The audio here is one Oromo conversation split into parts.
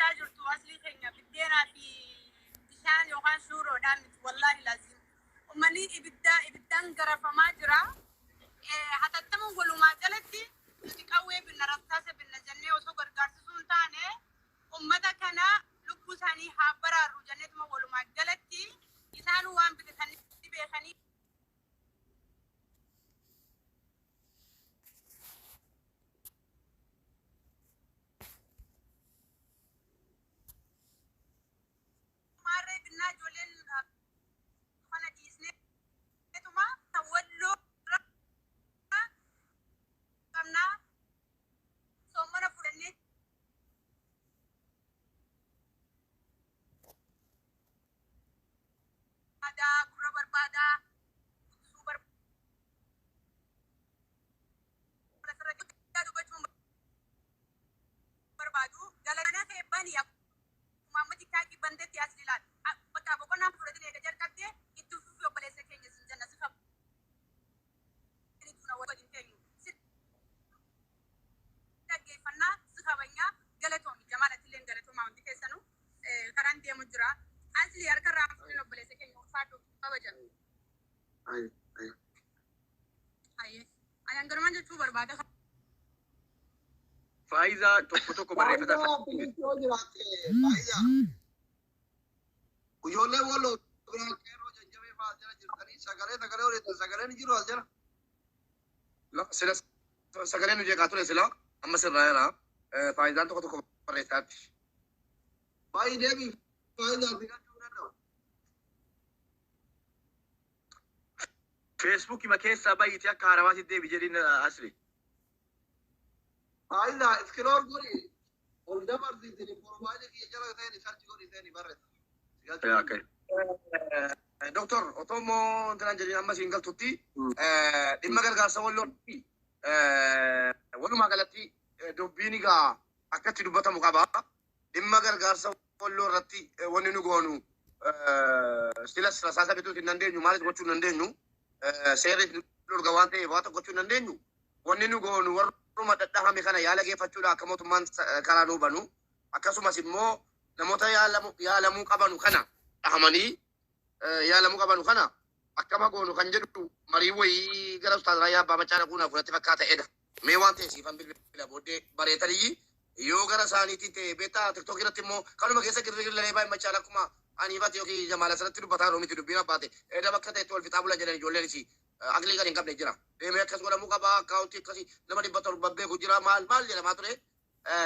rakkachaa jirtu aslii keenya biddeenaa fi bishaan yookaan shuuroodhaan miti, wallaahi laazim. Uummanni ibiddaa ibiddaan garafamaa jira. Hatattamuun walumaa galatti nuti qawwee binna, rasaasa binna jennee osoo gargaarsisuu hin taane, uummata kana lubbuu isaanii haa baraarru jenneetuma walumaa galatti isaanuu waan bitatanii beekanii maarree binnaa ijoolleen kana dhiisneetuma Walloo qabnaa soomana fudhannee barbaadaa, gurra barbaadaa, guddisuu barbaada dubbachuun barbaadu. Galana kee bani, akkuma amma TikTokii bantetti as ilaal. Bakka boqonnaan fudhatin eega jalqabdee itti fufii, obboleessa keenya sin jenna, si qaba. Waliin teenyu. Si dhaggeeffannaa, si kabajnaa, galatoomi. Jamaal, atilleen galatoomaa, hundi keessanuu karaan deemu jira. Asli harka irraa fuudhin, obboleessa keenya, ulfaadhu, kabaja. Ay, ay. Ayyee. Ani hanganumaan jechuu barbaada. Faayidaa tokko tokko barreeffata. Faayidaa bilisii yoo jiraatte, faayidaa. Ijoollee Walloo biraa qeerroo jajjabee fa'aa jala jirtanii sagalee hojjetan, sagaleen hin jiru as jala. Sila sagaleen nu jeeqaa ture, sila amma sirraa jira. Faayidaan tokko tokko barreessaatti. Baay'ee deebii faayidaa fi galchuu danda'u. Feesbuukii ma keessaa bayyiti, akka haarawaatti deebi jedhin asli. Faayidaa scroll godhi, ol dabarsiisini, profile kiyya jala ta'een search godhi, seeni barreessa. Si galchuu danda'u. Doktor, otoo immoo intinaan jedhin amma siin galtutti, dhimma gargaarsa Walloo fi walumaa galatti dubbiin egaa akkatti dubbatamu qaba. Dhimma gargaarsa Walloo irratti wanni nu goonu, silas rasaasa bituus hin dandeenyu, maalis gochuu hin dandeenyu. Seerri nu dhorga waan ta'eef waa tokko gochuu hin dandeenyu. Wanni nu goonu warruma dhadhahame kana yaala geeffachuudha, akka mootummaan karaa nuu banu. Akkasumas immoo namoota yaalamuu qabanu kana, dhahamanii yaalamuu qabanu kana akkama goonu kan jedhu marii wayii gara Ustaaz Raayyaa Abbaa Macaa dhaquu naaf natti fakkaata edha. Mee waan ta'e siifan bilbila booddee bareetaniyyi yoo gara isaaniitiin ta'e beektaa. TikTok irratti immoo kanuma keessa girri girri baay'ee machaan akkuma aniifati yookiin Jamaala asirratti dubbataa jiru miti dubbiin abbaate. Edha bakka ta'etti wal fixaa bulan jedhan, ijoolleen isii aqlii kan hin qabne jira. Deemee akkas godhamuu qaba, akkaawuntii akkasii nama 700 beeku jira, maal maal jedhamaa ture.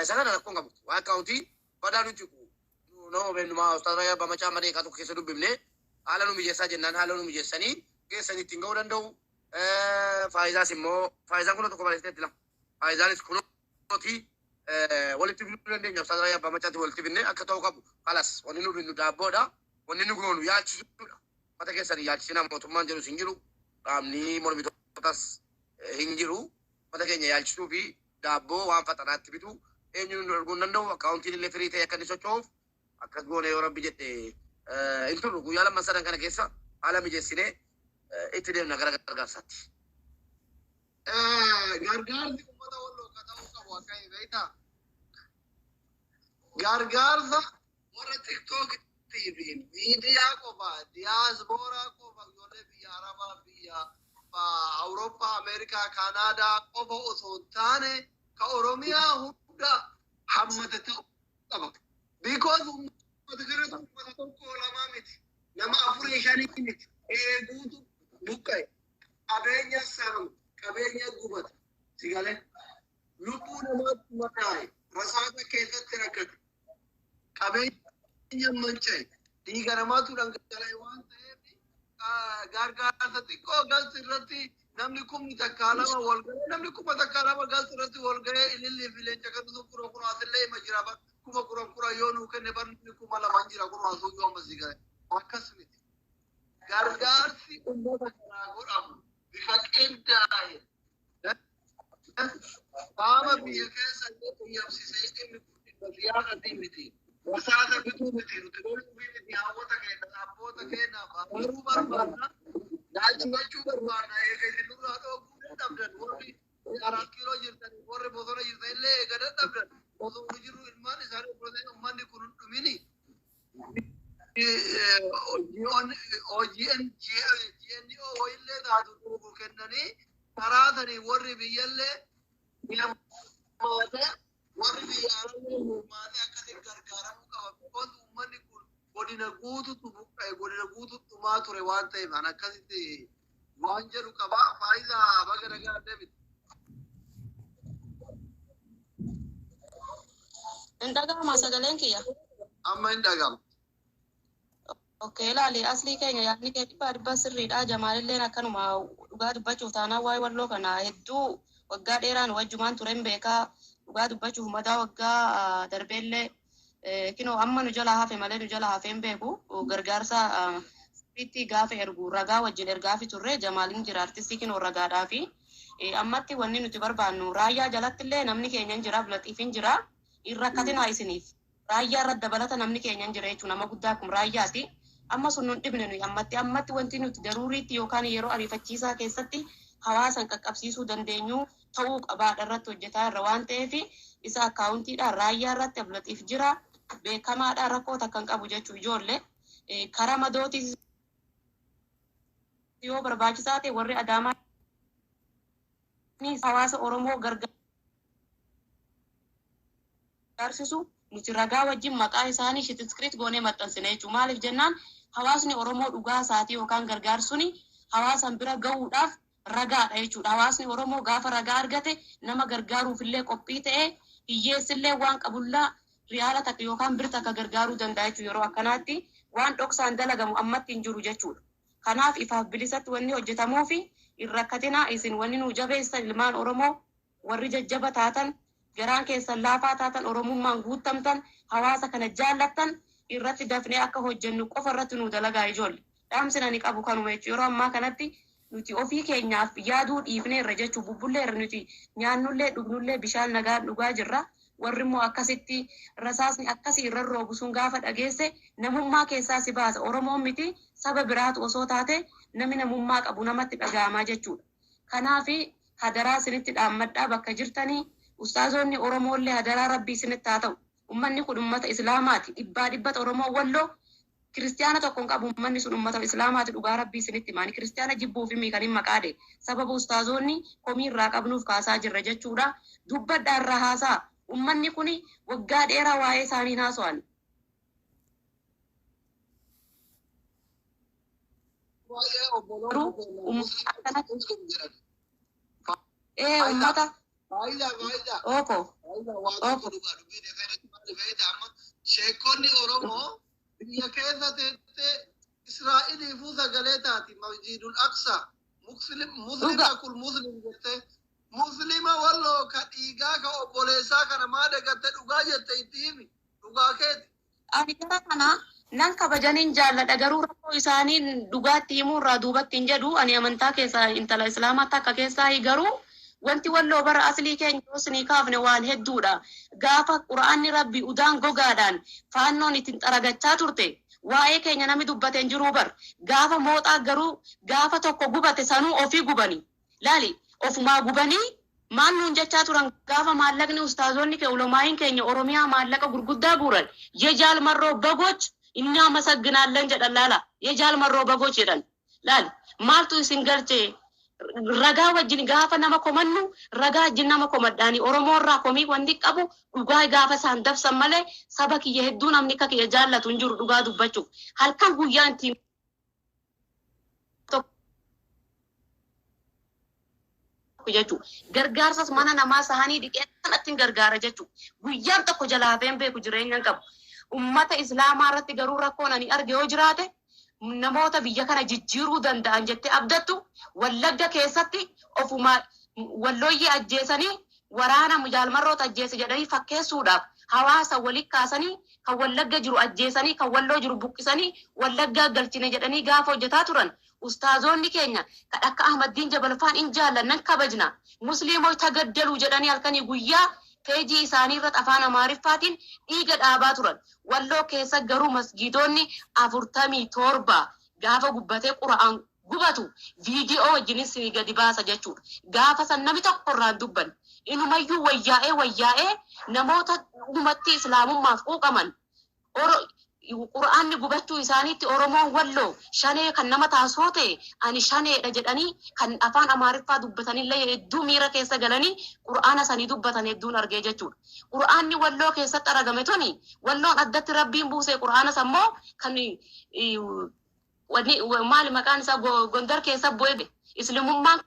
Isa kana rakkoon qabu. Waa akkaawuntii badaa nuti nama beeknumaa Ustaaz Raayyaa Abbaa Macaa malee tokko keessa dubbifne, haala nu mijeessaa jennaan haala nu mijeessanii geessanii ittiin ga'uu danda'u. Faayidaas immoo faayidaan kun tokko barreessiteetti la. Faayidaanis kunooti walitti fiduu dandeenya. Ustaaz Raayyaa Abbaa Macaatti walitti fidne akka ta'u qabu. Kalas wanni nu binnu daabboodha. Wanni nu goonu yaachisuudha. Mata keessanii yaachisina, mootummaan jedhus hin jiru. Qaamni mormitootas hin jiru. Mata keenya yaalchisuu fi daabboo waan faxanaatti bitu eenyuun nu arguu hin danda'u. Akkaawuntiin illee firii ta'e akka inni socho'uuf akkas goone, yoo Rabbi jedhe hin turru, guyyaa lamman sadan kana keessa haala mijeessinee itti deemna gara gargaarsaatti. Gargaarsi uummata Walloo akka ta'uu qabu akka hin beektaa? Gargaarsa warra TikTokii fi miidiyaa qofa, diyaaspooraa qofa, ijoollee biyya Arabaa, biyya Awurooppaa, Ameerikaa, Kaanaadaa qofa osoo hin taane ka Oromiyaa hunda hammate ta'uu qaba. Because uummata kanatu uummata tokko lamaa miti. Nama afurii shanii miti. Eeguutu buqqa'e. Qabeenya saamame, qabeenya gubate. Si galee? Lubbuu namaatti madaa'e, rasaasa keessatti rakkate. Qabeenya manca'e, dhiiga namaatu dhangala'e waan ta'eef, gargaarsa xiqqoo galti irratti namni 2,000 wal ga'ee, namni 1,000 galti irratti wal ga'ee, ilillii fi leenca kan sun kun asillee hima jira, 10,000 yoo nuu kenne barni 2,000 jira, kun asuu yoo amma si ga'e akkas miti. Gargaarsi uummata kanaa godhamu bifa qindaa'e qaama biyya keessa illee quyyamsiisee, dhimmi kun dhimma siyaasatii miti. Rasaasa bituu miti, nuti loluu miti, hawwata keenya, abboota keenya baruu barbaadna. Laalchifachuu barbaadna. Eega isin nurraa dhooguu dadhabdan, warri Arat Kiiloo jirtan, warri bosona jirtan illee eega dadhabdan, osoo nu jirru ilmaan isaanii obboleeyyan uummanni kun dhumini GNO wayillee taatu dhufu kennanii karaa sanii warri biyyallee hirmaatee warri biyya alallee hirmaatee akkasiin gargaaramuu qaba. Because uummanni kun godina guututu buqqa'e, godina guututu dhumaa ture waan ta'eef an akkasitti waan jedhu qaba. Faayidaa baga nagaa deebite. Hin dhaga'ama sagaleen kiyya. Amma hin dhaga'ama. Okay, ilaali, aslii keenya yaadni kee dhibbaa dhibba sirriidha. Jamaalilleen akkanuma dhugaa dubbachuuf taanaan waa'ee walloo kana hedduu waggaa dheeraan wajjumaan tureen beekaa. Dhugaa dubbachuuf madaa waggaa darbeellee kinoo amma nu jalaa hafe malee nu jalaa hafee hin beeku. Gargaarsa sirriitti gaafa ergu ragaa wajjin ergaafi turre. Jamaaliin jira, artistii, kinoo ragaadhaa fi ammatti wanni nuti barbaannu raayyaa jalatti illee namni keenya hin jira, Latiif hin jira. Hin rakkatinaa isiniif. Raayyaa irra dabalata namni keenya hin jira jechuun nama guddaa kun raayyaati. Amma sun nun dhibne nuyi ammatti. Ammatti wanti nuti daruuriitti yookaan yeroo ariifachiisaa keessatti hawaasan qaqqabsiisuu dandeenyu ta'uu qabaadha irratti hojjetaa irra waan ta'eef isa akkaawuntiidhaan raayyaa irratti Abdulatiif jira, beekamaadha, rakkoo takka hin qabu jechuu. Ijoollee karaa madootis yoo barbaachisaa ta'e warri Adaamaa hawaasa Oromoo gargaarsisu nuti ragaa wajjin maqaa isaanii shitiskiriit goonee maxxansine jechuudha. Maaliif jennaan, hawaasni Oromoo dhugaa isaatii yookaan gargaarsuni hawaasan bira gahuudhaaf ragaadha jechuudha. Hawaasni Oromoo gaafa ragaa argate nama gargaaruuf illee qophii ta'ee hiyyeessillee waan qabullaa riyaala takka yookaan bir takka gargaaruu danda'a jechuudha. Yeroo akkanaatti waan dhoksaan dalagamu ammatti hin jiru jechuudha. Kanaaf ifaaf bilisatti wanni hojjetamuufi hin rakkatinaa isin. Wanni nu jabeessan, ilmaan Oromoo warri jajjaba taatan, garaan keessan laafaa taatan, Oromummaan guuttamtan, hawaasa kana jaallattan, irratti dafnee akka hojjennu qofa irratti nu dalagaa ijoollee. Dhaamsi ani qabu kanuma jechuudha. Yeroo ammaa kanatti nuti ofii keenyaaf yaaduu dhiifneerra irra jechuu, bubbullee irra nuti nyaannullee dhugnullee bishaan nagaa dhugaa jirra. Warri immoo akkasitti rasaasni akkasii irra roobu sun gaafa dhageesse namummaa keessaa si baasa. Oromoon miti, saba biraatu osoo taate namni namummaa qabu namatti dhaga'amaa jechuudha. Kanaafi hadaraa isinitti dhaammadhaa bakka jirtanii, ustaazonni Oromoollee hadaraa rabbii isinitti haa ta'u. Ummanni kun ummata Islaamaati. Dhibbaa dhibbata Oromoo walloo kiristiyaana tokko hin qabu. Ummanni sun ummata Islaamaati, dhugaa rabbii isinitti himaani. Kiristiyaana jibbuu fi kan hin maqaade sababa ustaazonni komii irraa qabnuuf kaasaa jirra jechuudha. Dubbadhaa, irraa haasaa. Ummanni kun waggaa dheeraa waa'ee isaanii haasa'an. Baay'ee obboloota Garuu keenya ummata akkanatti muslim jedhan. ee ummata Faayidaa, faayidaa. ooko Faayidaa, waa tokko ooko dhugaa dubbii defeeratti maal fayyada? Amma sheekonni Oromoo biyya keessa teessee Israa'eliifuu sagalee taati, Masjidul Aqsa muslim dhuga muslima kul muslim jettee muslima walloo ka dhiigaa ka obboleessaa kana maa dagatte? Dhugaa jette, itti himi, dhugaa keeti. Ani gara kana nan kabajaniin jaalladha, garuu rakkoo isaanii dhugaatti himuu irraa duubatti hin jedhu. Ani amantaa keessaa intala Islaamaa takka keessaa, garuu wanti walloo bara aslii keenya yoo isinii kaafne waan hedduudha. Gaafa qura'aanni rabbi udaan gogaadhaan faannoon ittiin xaragachaa turte waa'ee keenya namni dubbate hin jiruu bar. Gaafa mooxaa garuu gaafa tokko gubate sanuu ofii gubani. Laali, ofumaa gubanii maal nuun jechaa turan? Gaafa maallaqni ustaazonni kee ulamaayin keenya Oromiyaa maallaqa gurguddaa guuran, "የጃል መሮ በጎች እናመሰግናለን" jedhan. Laala, "የጃል መሮ በጎች" jedhan. Laali, maaltu isin galchee? Ragaa wajjin gaafa nama komannu ragaa wajjin nama komadhaani. Oromoo irraa komii wanti qabu dhugaa gaafa isaan dabsan malee saba kiyya hedduu namni akka kiyya jaallatu hin jiru, dhugaa dubbachuuf. Halkan guyyaan ittiin tokko jechuudha. Gargaarsas mana namaa sahanii dhiqee kanatti hin gargaara jechuudha. Guyyaan tokko jalaa hafeen beeku, jireenya hin qabu. Ummata Islaamaa irratti garuu rakkoon ani arge yoo jiraate, namoota biyya kana jijjiiruu danda'an jettee abdattu Wallagga keessatti ofuma wallooyyee ajjeesanii waraana jaalmarroota ajjeese jedhanii fakkeessuudhaaf hawaasa walitti kaasanii, kan Wallagga jiru ajjeesanii, kan Walloo jiru buqqisanii Wallaggaa galchine jedhanii gaafa hojjetaa turan, ustaazonni keenya kan akka Ahmaddiin Jabalfaan in jaallannan kabajna, "ሙስሊሞች ተገደሉ" jedhanii halkanii guyyaa peejii isaanii irratti afaan Amaariffaatiin dhiiga dhaabaa turan. Walloo keessa garuu masgiidonni 47 gaafa gubbatee qura'aan gubatu viidiyoo wajjinis gadi baasa jechuudha. Gaafa san namni tokko irraan dubban. Inumayyuu wayyaa'ee wayyaa'ee namoota dhugumatti Islaamummaaf quuqaman Qur'aanni gubachuu isaaniitti Oromoon Walloo shanee kan nama taasisoo ta'e ani shaneedha jedhanii kan afaan Amaariffaa dubbatanillee hedduu miira keessa galanii Qur'aana sanii dubbatan hedduun argee jechuudha. Qur'aanni Walloo keessatti argame tuni Walloon addatti Rabbiin buuse Qur'aana sammoo kan maali maqaan isaa Gondar keessa bu'e. Islimummaan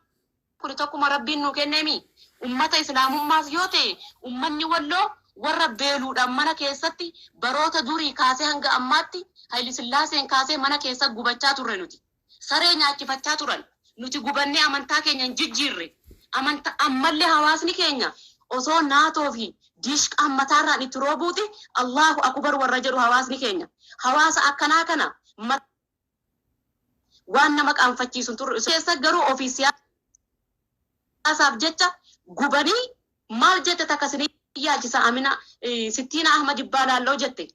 kun tokkuma Rabbiin nuu kenneemi. Ummata islaamummaas yoo ta'e ummanni Walloo warra beeluudhaan mana keessatti baroota durii kaasee hanga ammaatti Hayili Sillaaseen kaasee mana keessa gubachaa turre nuti. Saree nyaachifachaa turan. Nuti gubannee amantaa keenya hin jijjiirre. Amanta ammallee hawaasni keenya osoo naatoo fi diishqaan mataarraan itti roobuuti Allahu akubar warra jedhu hawaasni keenya. Hawaasa akkanaa kana waan nama qaanfachiisu turre. Keessa garuu ofii siyaasaaf jecha gubanii maal jette takka sinii yaachisa Amina Sittiina Ahmad Ibbaalaalloo jette.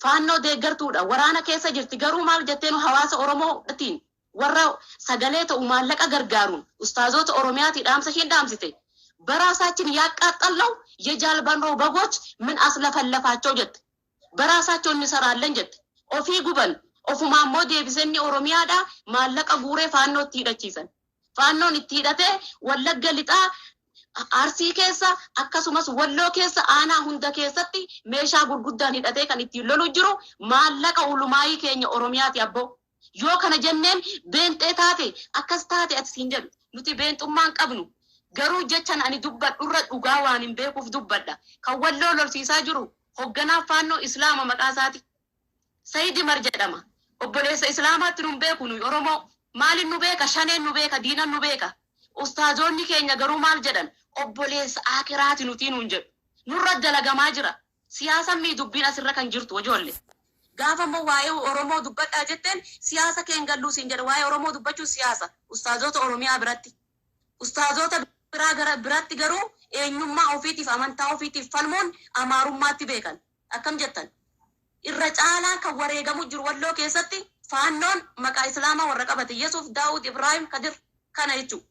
Faannoo deeggartuudha. Waraana keessa jirti. Garuu maal jetteen hawaasa Oromootiin warra sagalee ta'u maallaqa gargaaruun ustaazota Oromiyaatii dhaamsa isheen dhaamsite. በራሳችን ያቃጠለው የጃልባንሮ በጎች ምን አስለፈለፋቸው jette. በራሳቸው እንሰራለን jette. Ofii guban ofumaa immoo deebisanii Oromiyaadha maallaqa guuree faannoo itti hidhachiisan. Faannoon itti hidhatee Wallagga lixaa Arsii keessa akkasumas Walloo keessa aanaa hunda keessatti meeshaa gurguddaan hidhatee kan ittiin lolu jiru maallaqa ulumaayii keenya Oromiyaati abboo. Yoo kana jenneen beenxee taate akkas taate ati siin jedhu nuti beenxummaan qabnu. Garuu jechan ani dubbadhurra dhugaa waan hin beekuuf dubbadha. Kan Walloo lolsiisaa jiru hoogganaa faannoo Islaama maqaa isaati. Sayid Mar jedhama. Obboleessa Islaamaatti nu beeku nuyi Oromoo. Maaliin nu beeka? Shaneen nu beeka, diinan nu beeka. Ustaazoonni keenya garuu maal jedhan? Obboleessa akiraati nuti nuun jedhu. Nurra dalagamaa jira. Siyaasa mii dubbiin asirra kan jirtu ijoollee. Gaafa immoo waa'ee Oromoo dubbadhaa jetteen siyaasa keen galluu siin jedha. Waa'ee Oromoo dubbachuun siyaasa. Ustaazota Oromiyaa biratti. Ustaazota biraa gara biratti garuu eenyummaa ofiitiif amantaa ofiitiif falmuun amaarummaatti beekan. Akkam jettan? Irra caalaa kan wareegamu jiru Walloo keessatti faannoon maqaa Islaamaa warra qabate Yesuuf, Daawud, Ibraahim, Kadir kana jechuudha.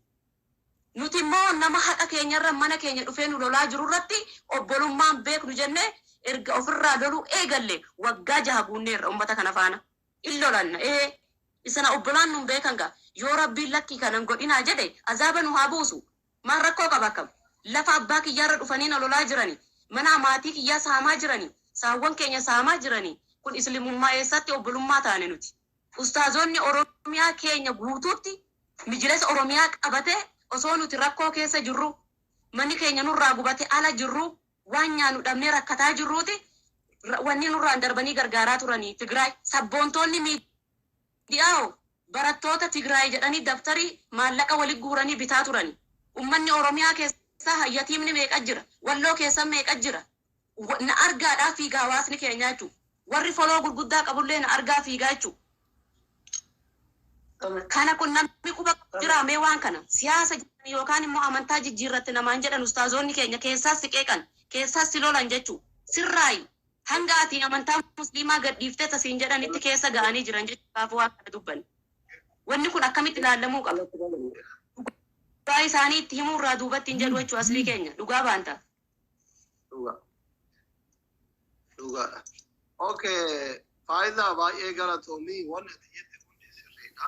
Nuti immoo nama haqa keenyarra mana keenya dhufee nu lolaa jiru irratti obbolummaan beeknu jennee erga ofirraa loluu eegalle waggaa 6 guunneerra uummata kana faana. In lolanna isana obbolaan nun beekan gaa yoo Rabbiin lakkii kanan godhinaa jedhe azaaba nu haa buusu. Maal rakkoo qaba akkam? Lafa abbaa kiyyaarra dhufanii na lolaa jirani. Mana maatii kiyyaa saamaa jirani. Saawwan keenya saamaa jirani. Kun islimummaa eessatti obbolummaa taane nuti. Ustaazonni Oromiyaa keenya guutuutti mijilesa Oromiyaa qabatee osoo nuti rakkoo keessa jirru manni keenya nurraa gubate ala jirru waan nyaannu dhabnee rakkataa jirruuti wanni nurraan darbanii gargaaraa turanii Tigraay sabboontoonni miidiyaa barattoota Tigraay jedhanii daftarii maallaqa walitti guuranii bitaa turanii. Uummanni Oromiyaa keessa yatiimni meeqa jira? Walloo keessa meeqa jira? Na argaadhaa fiigaa hawaasni keenya jechuudha. Warri foloo gurguddaa qabullee na argaa fiigaa jechuudha. Kana kun namni quba jira mee waan kana siyaasa yookaan immoo amantaa jijjiirratti namaan jedhan ustaazoonni keenya keessaas si qeeqan keessaas si lolan jechuudha. Sirraayi hanga ati amantaa musliimaa gadhiiftee tasiin jedhanitti keessa ga'anii jiran jechuudha waan kana dubbanne. Wanni kun akkamitti ilaalamuu qaba? Dhugaa isaanii itti himuurraa duubatti hin jedhu jechuudha aslii keenya dhugaa baanta. Dhugaadha. Okay, faayidaa baay'ee galatoomii wanni ati jette hundi sirriidha.